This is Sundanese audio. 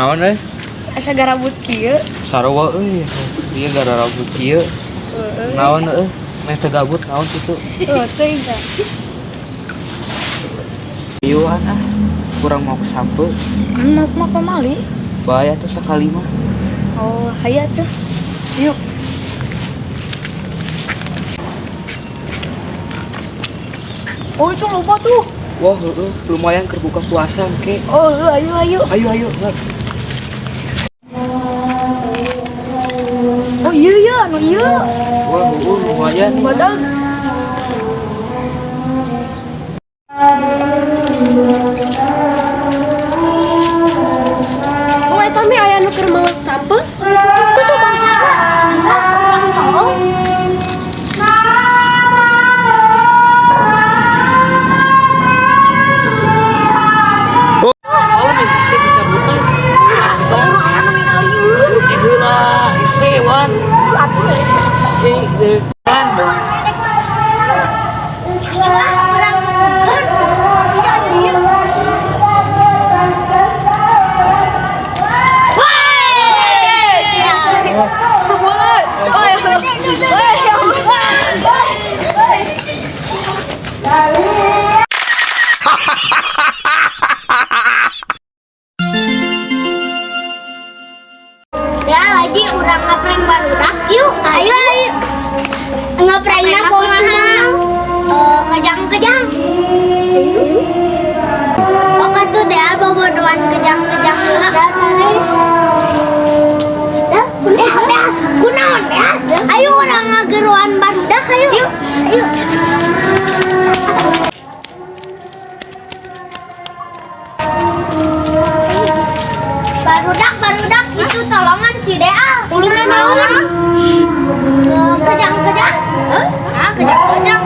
Naon euy? Asa garabut kieu. Sarua euy. Ieu gararabut kieu. Heeh. Naon euy? Meh teu gabut naon kitu? Heuh, teuing tah. Iuan ah. Kurang mau ke sampe. Kan mau mah pamali. Bahaya tuh sekali mah. Oh, hayu atuh. Yuk. Oh, itu lupa tuh. Wah, heueuh, lumayan keur buka puasa engke. Oh, heuh, ayo ayo. Ayo ayo. Heuh. Oh iya iya, anu iya. Wah, heueuh, lumayan nih. Badag. Oh, eta mah aya nu keur maot sampeu. Oh, itu tuh bangsa apa? Orang tolong. Oh, nih hese dicabutna. Bisa. Orang aya nu ningalieun. Teh heula, hese wan. Atuh ya sih. Hese deh. Wan. Ayo ah, urang ngelakukeun. Iya, iya. Ya lagi urang ngeprank barudak yuk. Ayo ayo. Ngeprankna kumaha? Eh, kejang-kejang. Oke tuh deh, bobodoan kejang-kejang heula. Dah, udah, udah. Kunaon ya? Ayo urang ngageroan barudak ayo. Yuk, ayo. Barudak, barudak itu tolongan si Dea. Tulungan naon? Eh, kejang-kejang. Hah? Kejang-kejang.